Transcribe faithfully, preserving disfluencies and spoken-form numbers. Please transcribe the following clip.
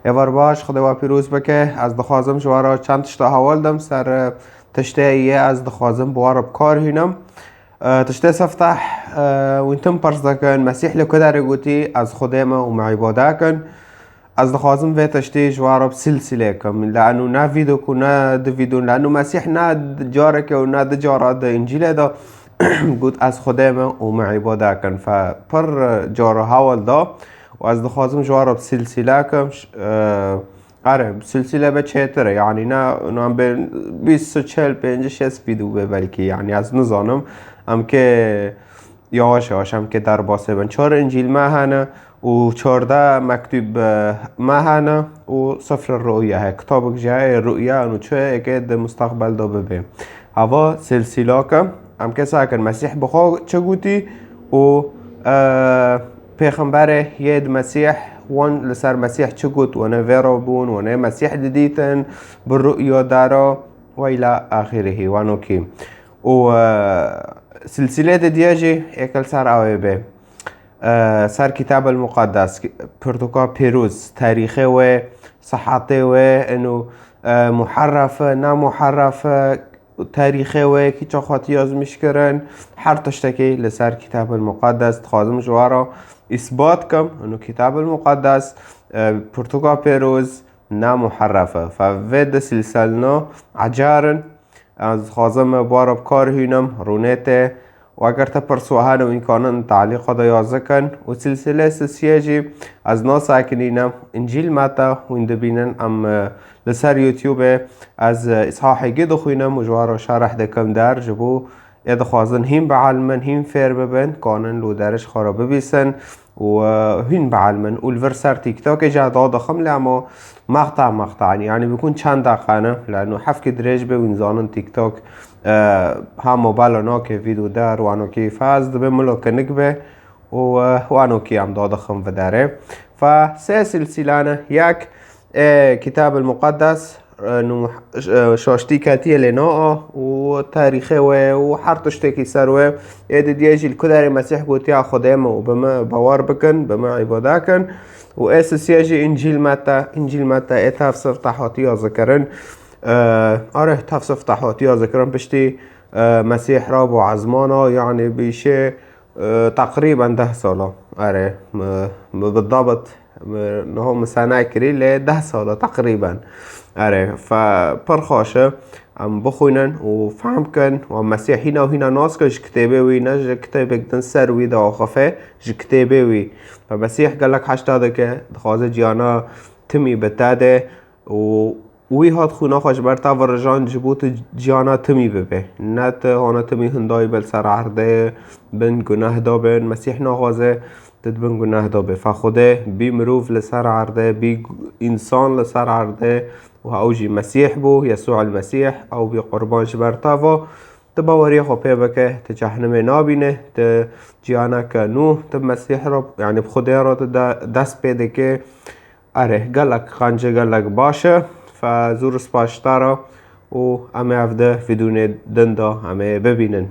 Êvar baş, Xwedê we pîroz bike. Ez dixwazim ji we re çend tişta heval dim ser, e, tiştê yê ez dixwazim bi we re bi kar hînim. E, tiştê sefteh, e, wîn tim pirs dikin, Mesîh li ku derê gotî, "Ez Xwedê me û me îbade kin." Ez dixwazim vê tiştê ji we re bi silsîlê kim. Le'nû ne vîdok û ne du vîdon, le'nû Mesîh ne careke û ne du cara di Încîlê de got, "Ez Xwedê me û me îbade kin." Fe pir cara heval da û ez dixwazim ji we re bi silsîle kim. Ş-, e, Erê, bi silsîle be çêtir e. Yanî ne, nan bên bîst, çel, pêncî, şêst vîdyo be belkî. Yanî ez nizanim. Em kê yavaş yavaş em kê derbasê bin. Çar Încîl me hene û çardeh mektûb, e, me hene û sifr ru'ye he. Kitabek jî heye ru'ye û çi êkê di mustaqbel de bibe. Hava silsîla ke em kê sekin Mesîh bi xwe çi gotî û, e, pêxemberê yê di Mesîh wan li ser Mesîh çi got, wane vê re bûn, wane Mesîh didîtin, bi ru'ya dara, we îla axirihî, wano kî. Û, e, silsîlê didiye jî êkel ser awê bê. E, ser Kitab el Muqaddes, Pirtûka Pîroz, tarîxê wê, sihetê wê, ino, e, muherref e, na muherref e, tarîxê wê, kî çax hatiye yazmîş kirin, her tiştekî li ser Kitab el Muqaddes dixwazim ji we re îsbat kim. Ino Kitab el Muqaddes, e, Pirtûka Pîroz, ne muherref e. Fe vê di silselno ecar in. Ez dixwazim bi we re bi kar hînim, rûnê tê. Û eger te pirs we hene û îmkanin, te'lîqa de yazî kin. Û silsîlê sisiyê jî ez nasekinînim, Încîl Meta, hûn dibînin, em, e, li ser YouTube ez, e, Îshahê gî dixwînim û ji we re şerh dikim der, ji bo ê dixwazin hîn bielmin, hîn fêr bibin, kanin li derij xwe re bibîsin û, e, hîn bielmin. Û li vir ser TikTokê jî da dixim lê emo mexta mexta, yanî, yanî bikun çend deqe ne, leno heft kî dirêj be, wîn zanin TikTok, e, ha mobile nake vîdeo der, wano kî faz dibe milo kinik be û, e, wano kî em da dixim viderê. Fa sê silsîlane, yek, e, Kitab el Muqaddes, e, nû, e, şaştî ketiye lê naa û tarîxê wê û her tiştekî ser wê. Ê didiye jî li ku derê Mesîh gotiya Xwedê me û bi me bawer bikin, bi me îbade kin. Û ê sisiye jî Încîl Meta, Încîl Meta ê tev sifte hatiya zikirin. E, are tev sifte hatiya zikirin piştî, e, Mesîh rabo ezmana, yanî bîşê, E, teqrîben deh sala. Erê, mi, mi bi dabit, mi niho mi sene kirî lê deh sala teqrîben. Erê, fe pir xweş e. Em bixwînin û fehm kin û em Mesîh hîna û hîna nas kin ji kitêbê wî, ne ji kitêbek din ser wî diaxife, ji kitêbê wî. Fe Mesîh gelek heta dike, dixwaze ciyana timî bi te de û wî hat xwîna xwe ji ber te virijan ji bo tu ciyana timî bibe. Ne tu hana timî hindayî be li ser erdê bin guneh da bin. Mesîh naxwaze tu di bin guneh da be. Fe Xwedê bî mirov li ser erdê, bî însan li ser erdê û ew jî Mesîh bû, Yesû el Mesîh, ew bî qurban ji ber te va. Tu baweriya xwe pê bike, tu cehnimê nabîne, tu ciyaneke nû, tu Mesîh re, yanî bi Xwedê re tu de-, dest pê dike. Erê, gelek qenc e, gelek baş e. Fe zûr spas ji te re û em ê ev di vîdyoyê din de em ê bibînin.